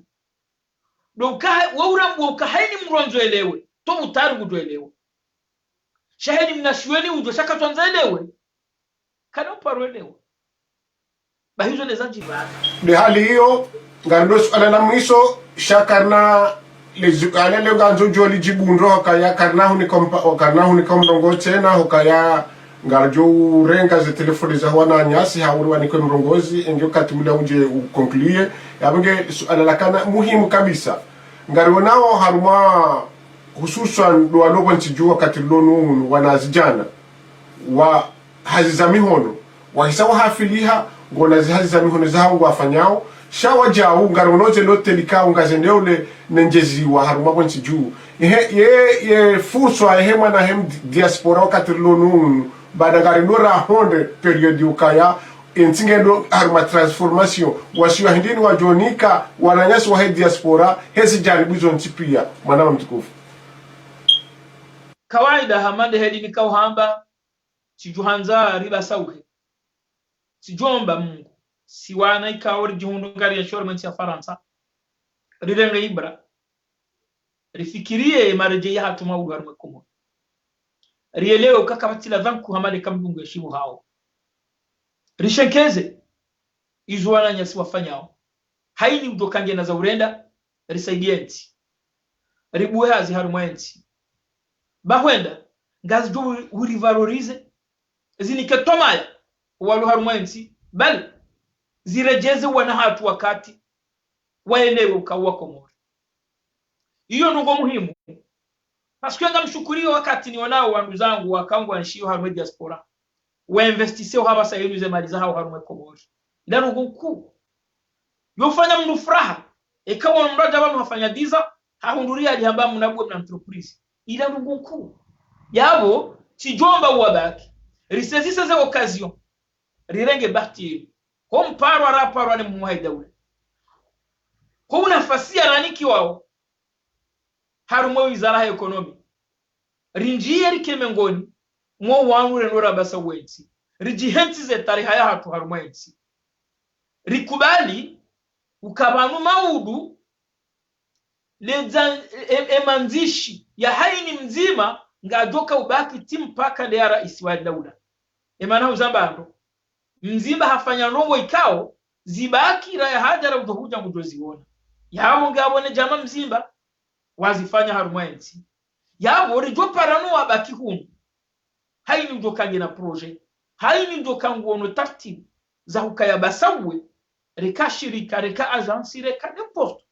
Ndo ukaya, we urambwa ukaya hayini mndru andzo yelewe, to butari kudjo yelewa. Sha hayini mna shiweni udjo sha katsu handza yelewe, kana uparo yelewa. Bahi izo nde zadjipara. Nde hali iyo, ngari ndo suala la mwiso, sha karina le zu-, ale le ngandzo djo lidjibu ndo hukaya karina hunika mpa-, karina hunika mrongoo tsena, hukaya ngaridjo urenga ze telefoni za wananyasi, hau uri wanike mrongozi, enge wakati mula udje uconclure. Yapvo nge suala lakana muhimu kabisa. Ngari wonao harumwa hususwan ndo walo pvo ntsi dju wakati rilo nu unu wanazidjana wa hazi za mihono. Wahisa wahafiliha, ngwona zi hazi za mihono zahawo ngwafanyao. Sha wadjau, ngari wono ze loteli kao ngazendeo le nendjeziwa harumwa pvo ntsi dju. Ehe, ye, ye furswa, ehe mwana hem di-, diaspora wakati rilo nu unu. Baada ngari ndo rahundre période ukaya, e ntsi ngendo harumwa transformation. Washiwa hindri ni wadjo nika, wananyasi wahe diaspora, hezi djaribu izo ntsi pia, mwanama mtukufu. Kawaida hama nde heli nikao hamba, tsidjo handza ripvasa uhe. Tsidjo omba Mungu, si wana ikao ridjihundru ngari ya shoro mwe ntsi ya Farantsa. Rirenge ibra. Rifikiriye maredjeyi yahatru maudu harumwa e Komori. Riyelewe ukaya kapvatsi la dhanku hama le ka mdru ngu yeshimu hawo. Rishenkeze izo wananyasi wafanyao. Hayini udjo kangena za urenda, risaidiye ntsi. Ribuwe hazi harumwa e ntsi. ba hwenda, ngazidjo uri-, urivalorize, zinike twamaya, walo harumwa entsi, bali, ziredjeze wana hatru wakati, waelewe ukaya wa Komori. Iyo ndrongoo muhimu. Parce que ngamshukuriyo wakati niwonao wanduzangu wakao ngwaenshio harumwa diaspora, wainvestiseo hapvasa yinu ze mali zahao harumwa Komori. Ila ndrongoo nkuu. Yofanya mndru furaha. Eka wona mndru adja pvanu hafanya dix ans, hahundru riyali hamba mna bwe mna entreprise. Ila ndrongoo nkuu. Yapvo, tsidjomba uwabaki. Risaisisse ze occasion. Rirenge bahati iyo. Ho mparwa raparwa ne mhuu wahe daula. Ho unafasi ya ranikiwao harumwa wizara ya ekonomi. Rindjiye rike mengoni mwa wanu rendo rabasauwe entsi. Ridjihentsi ze tarehi yahatru harumwa entsi. Rikubali ukaya pvanu maudu ledza e, e mandzishi ya hayina mdzima ngadjoka ubaki tsi mpaka nde ya raisi wa daula. E mana huzamba ndo mdzima hafanya ndrongoo ikao, zibaki raya hadja ra udjo hudja ngudjo ziwona. Yapvo ngapvo ne djama mdzima wazifanya harumwa entsi. Yapvo ridjo parano wabaki hunu. Hayina udjo ka ngena projet. Hayina udjo ka nguono tartibu za hukaya basauwe, reka shirika, reka agence, reka n'importe.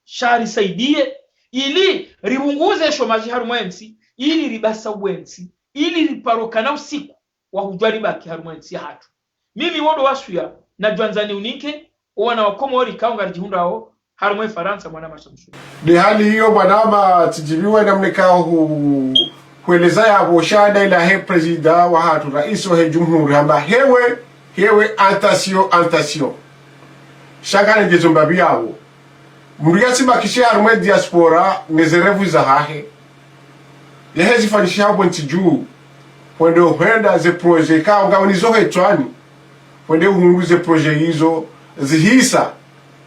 Sha risaidiye, ili ripvunguze chômage harumwa entsi, ili ribasauwe entsi, ili riparo kana usiku wa hudjuwa ribaki harumwa entsi yahatru. Mimi wo ndo wasiya nadjwandza niunike, owana wa Komori ikao ngaridjihundrao harumwa Farantsa, mwanama Samsoni. Nde hali iyo mwanama tsidjiviwa namna ikao hu-, hueleza yapvo shahada ila he président wahatru, raisi wahe jumhuri, hamba hewe, hewe, attention, attention. Sha nganidjezo mbapvi yapvo. Mndru yasibakishe harumwa diaspora ne ze rêve zahahe. Yahe zifanyishiha pvo ntsi dju. Hwende uhenda ze projet ikao ngawe nizo hetswani. Hwende uhundru ze projet izo zihisa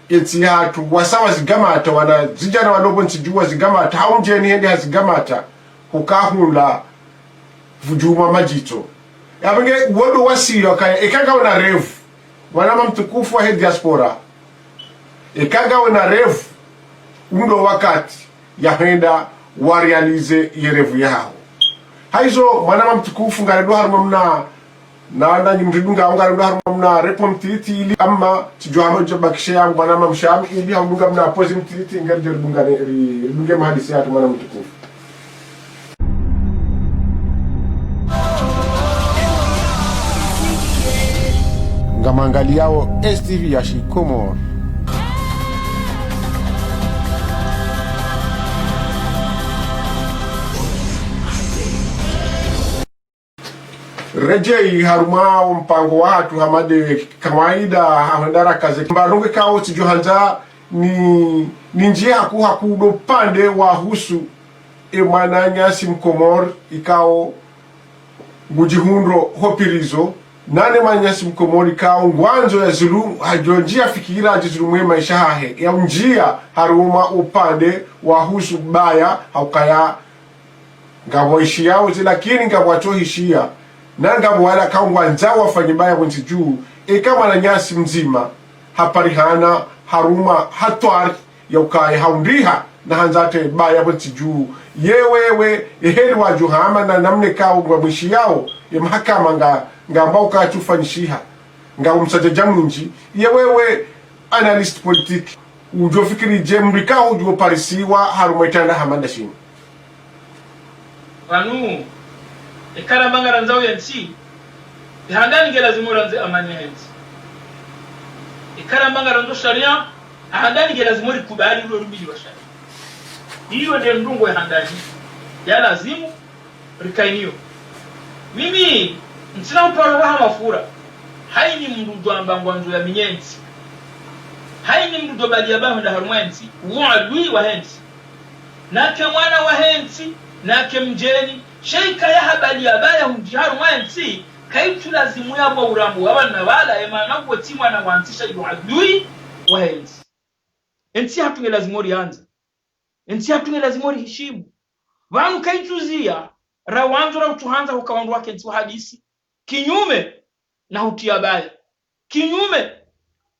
entsi yahatru, wasa wazigamata, wana zidjana walo pvo ntsi dju wazigamata, hau mdjeni hende hazigamata, hukahundra vudjuma madjitso. Yapvo nge wo ndo wasiya kaya, eka ngawe na rêve, mwanama mtukufu wahe diaspora, eka ngawe na rêve, undo wakati ya hwenda wa réaliser ye rêve yaho. Hayizo, mwanama mtukufu, ngarendo harumwa mna, na, na nyi mridunga, ngarendo harumwa mna réponse ntiti ili amma, tsidjo hama djabakishe yangu, mwanama mshami, ili hamdunga mna pause ntiti, ngari djo ridunga ne, ri-, ridunge mahadisi yahatru, mwanama mtukufu. Ngamwangaliyao S T V ya Shikomori. Redjeyi harumwa wo mpango wahatru hama nde kawaida, ha hwenda rakaze. Mba ndrongoo ikao tsidjo handza ni, nindjiye haku haku ndo upande wahusu e mwananyasi mkomori ikao ngudjihundrao ho prison, nane mwananyasi mkomori ikao ngwandzo yazulu, hadjo ndjiya fikira yadjizulumwe maesha yahahe, ya undjiya harumwa upande wahusu baya, ha ukaya ngapvo waishiyao zi, lakini ngapvo watsohishiya, na ngapvo wala ikao ngwandzao wafanye baya pvo ntsi dju, eka mwananyasi mdzima haparihana harumwa hatwari ya ukaya haundriha na handza yatsahe baya pvo ntsi dju. Ye wewe, eheli wadjo hama na namna ikao ngwamwishiyao, ye mahakama nga, ngamba ukaya tsufanyishiha, nga umsadjadja mwindji. Ye wewe, analyste politique, udjo fikiri dje mndru ikao udjo parisiwa harumwa itranda hama nda shinu? Pvanu, eka ramba ngarandzao yentsi, handani nge lazimu randze amani yahe ntsi. Eka ramba ngarandzo sharia, handani nge lazimu rikubali ulo rumbiliwa sharia. Iyo nde ndrongoo ya handani ya lazimu rikainiyo. Mimi, ntsina uparo wa hama fura. Hayina mndru udjo amba ngwandzo yaminyentsi. Hayina mndru udjo baliya baya hwenda harumwa yentsi, wo adui wahe ntsi. Nake mwana wahe ntsi, nake mdjeni, sha eka yahabaliya baya hundjiya harumwa yentsi, kayitsu lazimu yapvo urambo wa wana wala, e mana uwo tsi mwana wa ntsi sha ndo adui wahe ntsi. Entsi yahatru nge lazimu riyandze. Entsi yahatru nge lazimu rihishimu. Pvanu kayitsu ziya, ra wandzo ra utsuhandza huka wandru wake ntsi wahadisi. Kinyume na hutiya baya. Kinyume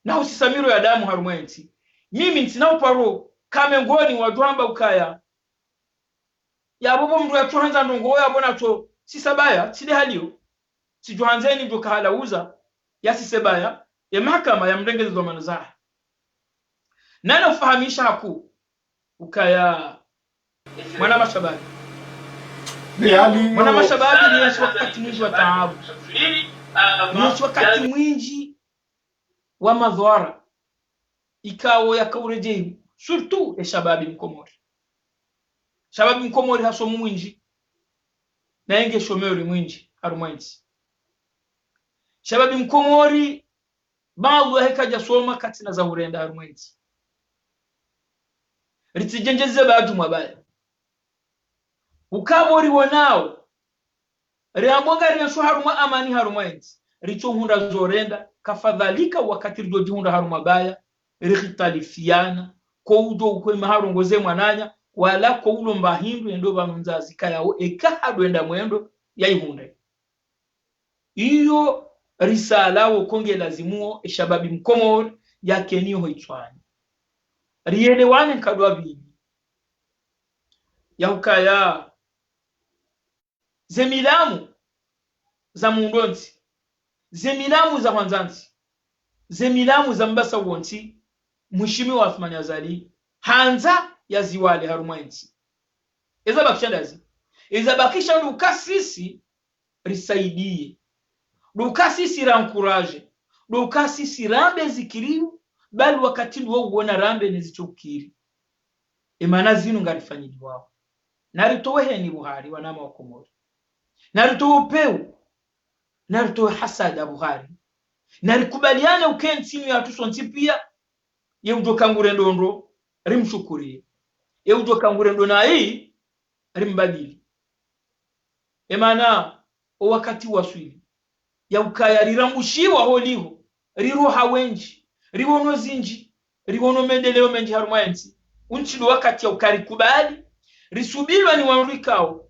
na husisa miro ya damu harumwa yentsi. Mimi ntsina uparo ka mengoni wadjo amba ukaya yapvo pvo mndru yatsuhandza ndrongoo yapvo natso sisabaya, tsi nde haliyo. Tsidjo handzeni ndjo kahalauza, yasisebaya, ye mahakama yamrengeze dhwamana zahe. Nana ufahamisha haku, ukaya mwana mashababi. Mwana mashababi rienshi wakati mwindji wa taabu. Rienshi wakati mwindji wa madhwara. Ikao yakauredjei, surtout e shababi mkomori. Shababi mkomori hasomu mwindji, na yenge shomeri mwindji harumwa entsi. Shababi mkomori, baadhwi yahe kadjasoma, katsina za hurenda harumwa entsi. Ritsidjendjeze badju mwabaya. Ukapvo riwonao, riambo ngarienshio harumwa amani harumwa entsi, ritsohundra zorenda, kafadhalika wakati ridjodjihundra harumwa baya, rikhitalifiana, ko udjo ukwema harongoze mwananya, wala ko ulomba hindru yendo pvanu nzazi kayao eka hadwenda mwendo, yaihundre. Iyo risala wo konge lazimuo, e shababi mkomori, yakeniyo ho itswani. Rielewane nkado wa pvili. Ya ukaya, ze milamu za mundo ntsi, ze milamu za hwandza ntsi, ze milamu za mbasa wontsi, Mheshimiwa Athmani Azali, handza yaziwale harumwa entsi. Eza bakisha ndazi. Eza bakisha ndo uka sisi risaidiye. Ndo uka sisi ra encourage. Ndo uka sisi rambe zikiriyo, bali wakati ndo uwona rambe ne zitsokiri. Emana zinu ngarifanyiliwao. Naritowe heni buhari wanama wa Komori. Naritowe upeu. Naritowe hasada buhari. Narikubaliane uka entsi inu yatru sontsi pia. Ye udjo kangure ndrongoo, rimshukuriye. Ye udjo kangure ndrongoo nayi, rimbadili. Emana, o wakati waswili. Ya ukaya rirambushiwa holiho, riroha wendji, riwono zindji, riwono mendeleo mendji harumwa entsi. Untsi ndo wakati ya uka rikubali, risubilwa ni wandru ikao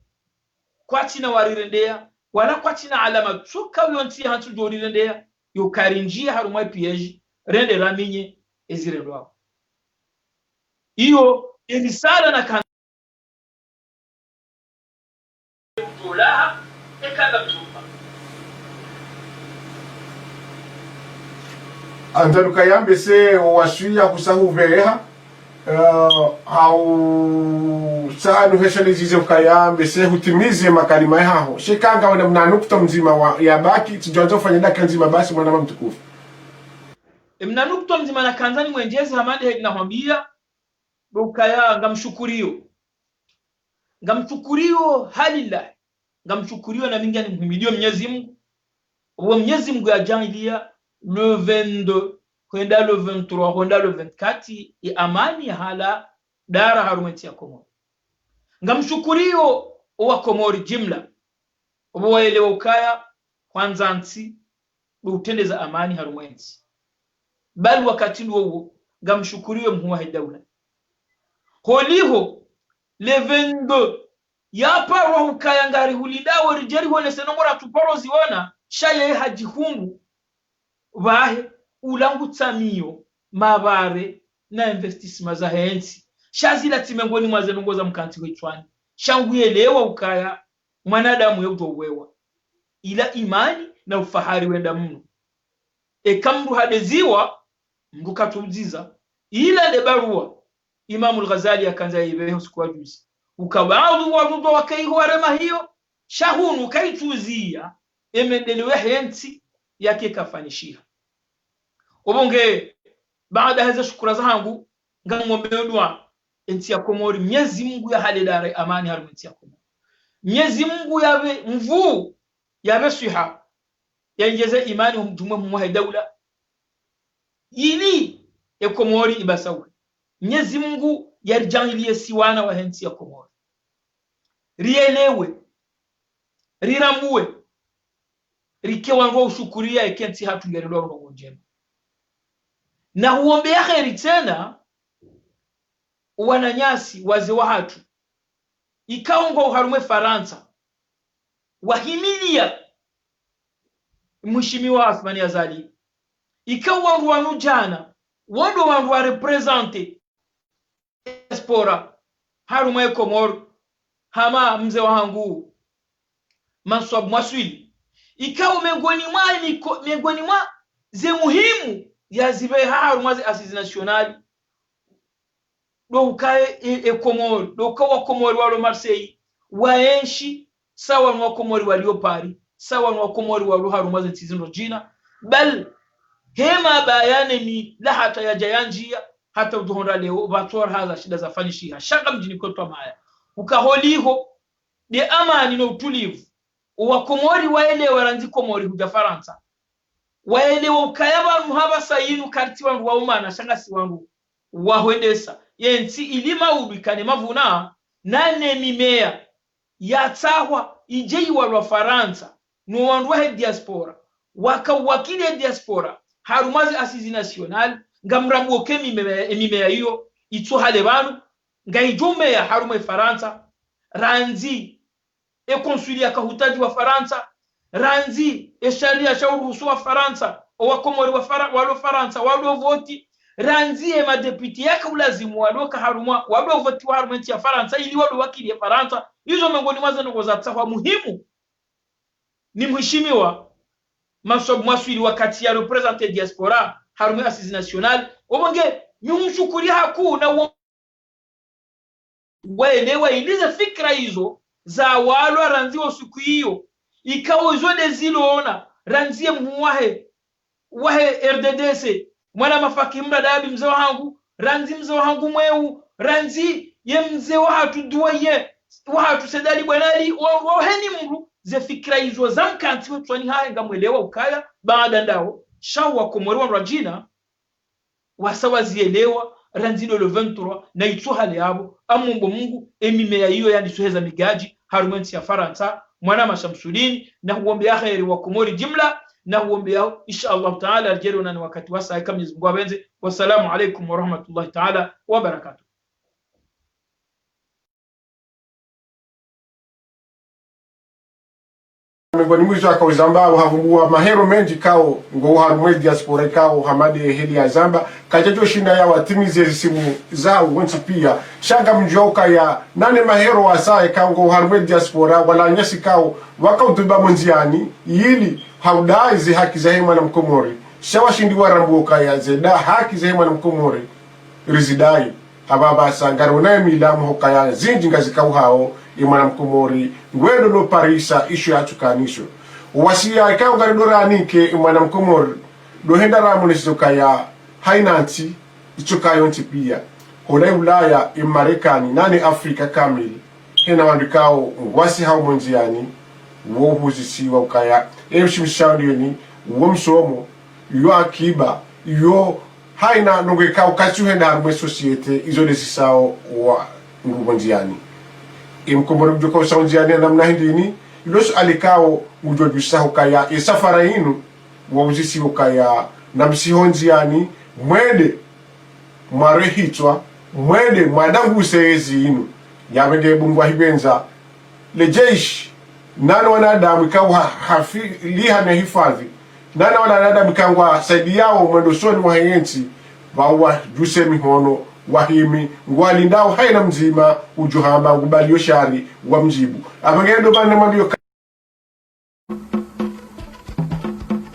kwatsina warirendeya, wala kwatsina alama tsoka uyo ntsi ya hantsu djo rirendeya, yo karindjiya harumwa e piège, rende raminye ezirendwao. Iyo, erisala na kan- Antaruka yambe se owaswiya kusahu veha, eh, hau sanu hesha lizize ukaya mbe se hutimize makalima yahaho. Sheka ngawena mna nukta mdzima wa, yabaki, tsidjwandzo ufanya dakika ndzima basi mwanama mtukufu. E mna nukta mdzima nakandza nimwendjeze hama nde heli nahwambiya, ndo ukaya ngamshukuriyo. Ngamshukuriyo halillahi. Ngamshukuriyo na mi ngamhimidiyo Mnyezi Mungu. Owo Mnyezi Mungu yadjaaliya le vingt-deux, hwenda le vingt-trois, hwenda le vingt-quatre, ye amani yahala dara harumwa entsi ya Komori. Ngamshukuriyo owa Komori jimla. Owo waelewa ukaya hwandza ntsi, ndo utrendeza amani harumwa entsi. Bali wakati ndo uwo, ngamshukuriyo mhuu wahe daula. Holiho, le vingt-deux, yaparwa hukaya ngarihulindawo ridje rihonese ndrongoo ratsuparo ziwona, sha yeye hadjihundru pvahe, ulangu tsamiyo, mabare, na investissement zahe ntsi. Sha zila tsi mengoni mwa ze ndrongoo za mkantsi ho itswani. Sha nguyelewa ukaya, mwanadamu ye udjo uwewa. Ila imani na ufahari wenda mno. Eka mndru hadeziwa, mndru katsudziza. Ila nde barua, Imamu al-Ghazali yakandza yaibehe usiku wa juzi. Uka baadhwi wandru ndo waka iho warema hiyo, sha hunu kaitsuziya, e mendeleo yahe ntsi yake kafanyishiha. Obo nge, baada heze shukura zahangu, ngamombeyo dua entsi ya Komori, Mnyezi Mungu yahale dara amani harumwa entsi ya Komori. Mnyezi Mungu yapve nvuu, yapve swiha, yayendjeze imani ho mdjumwe mhuu wahe daula, ili e Komori ibasauhe. Mnyezi Mungu yaridjaaliye si wana wahe ntsi ya Komori. Rielewe, rirambuwe, rike wandru wa ushukuriya eka entsi yahatru ngerendao ndrongoo ndjema. Na huombeya heri tsena, wananyasi, wazee wahatru, ikao ngwao harumwa e Farantsa, wahimiliya Mheshimiwa Athmani Azali, ikao wandru wanu djana, wo ndo wandru wa représenter diaspora harumwa e Komori, hama mze wahangu Manswab Mwaswili. Ikao miongoni mwa miko-, miongoni mwa ze muhimu ya zibe harumwa ze assises nationales, ndo ukaya e, e Komori, ndo ukaya Wakomori walo Marseille, waenshi, sawa no Wakomori walio Paris, sawa no Wakomori walo harumwa ze ntsi zindro djina, bal, hema bayane mi la hata yadja yandjia, hata udjohundra leo, pvatsu raha za shida zafanyishiha. Sha ngamdjini kotwa maya. Uka holiho, nde amani no utulivu. Owakomori waelewa randzi Komori hudja Farantsa. Waelewa ukaya pvanu hapvasa yinu kartsi wandru wa umana, sha ngasi wandru wa hwendesa. Ye ntsi ili maudhu ikane mavuna, nane mimea yatsahwa idje iwalwa Farantsa, no wandru wahe diaspora, waka uwakili ye diaspora, harumwa ze assises nationales, ngamrambuo ke mimea, mimea iyo, itso hale pvanu, ngaidjo mea harumwa ye Farantsa, randzi e consul yaka hutadji wa Farantsa, randzi e sharia sha uruhusu wa Farantsa, owakomori wa Fara-, walo Farantsa, walo voti, randzi e madéputé yaka ulazimu walo ka harumwa, walo voti wa harumwa ntsi ya Farantsa, ili walo wakili ye Farantsa, izo miongoni mwa ze ndrongoo zatsahwa muhimu ni mheshimiwa Manswab Mwaswili wakati ya représenter diaspora, harumwa assises nationales, obo nge, mi humshukuri hakuu na wo waelewa ili ze fikira izo zawalwa randzi wo siku iyo. Ikao izo nde zilona, randzi ye mhuu wahe, wahe R D D C, mwana mafakihi mradabi mze wahangu, randzi mze wahangu Mweu, randzi ye mze wahatru Duwaye, wahatru Said Ali Bwana Ali, wa, wa heni mdru, ze fikira izo zamkantsi wetswani hahe ngamwelewa ukaya, baada ndawo, sha owakomori wandru wadjina, wasa wazielewa, randzi ndo le vingt-trois, na itso hale yapvo, amombe Mungu, e mimea iyo yandisuheza migadji, harumwa entsi ya Farantsa, mwana Mashamsudini, na huombea kheri Wakomori jimla, na huombea, insha Allahu Taala, Algeria nani wakati wasa, eka Mwenyezi Mungu apvendze. Wassalamu alaikum warahmatullahi taala wabarakatuh. Miongoni mwa izo yakauzamba, uhavumbuwa mahero mendji ikao ngo harumwa ye diaspora ikao hama nde heli yazamba, kadjadjo shinda yawatimize zisimu zawo wontsi pia. Sha ngamdjuwa ukaya nane mahero wasa ikao ngo harumwa ye diaspora, wala nyasi ikao waka utuba mondziani, ili haudai ze haki zahe mwana Mkomori. Sha washindi warambuwa ukaya ze nda haki zahe mwana Mkomori rizidai. Hapvapvasa ngarona ye milamu hukaya zindji ngazikauhao, ye mwana Mkomori ngwendo no parisa isho yatsukanisho. Wasiya ikao ngarindo ranike ye mwana Mkomori, ndo henda ramoneshizo ukaya haina ntsi itsokayo ntsi pia. Hola ye Ulaya, ye Marekani, nane Afrika kamili, hena wandru ikao ngwasi hao mondziani, wo huzisiwa ukaya, e mshimsha ndioni, wo msomo, yo akiba, yo haina ndrongoo ikao katsi uhenda harumwa ye société, izo nde zisao wandru mondziani. Ye Mkomori ngudjo kausa ondziani ya namna hindrini, ilo suala ikao ngudjo djusa hukaya, ye safara inu, wauzisi hukaya, namsiho ondziani, mwende, mwarwe hitswa, mwende, mwadanguse yezi inu. Yapvenge bungu wahipvendza, le jeshi, nane wanadamu ikao ha-, hafiliha na hifadhi, nane wanadamu ikao ngwasaidiyao mwendo usoni mwahe yentsi, pvao wadjuse mihono, wahimi, ngwalindao haina mdzima, udjo hamba, ngubaliyo shari, wamdjibu. Apvenge ndo mana mwambiyo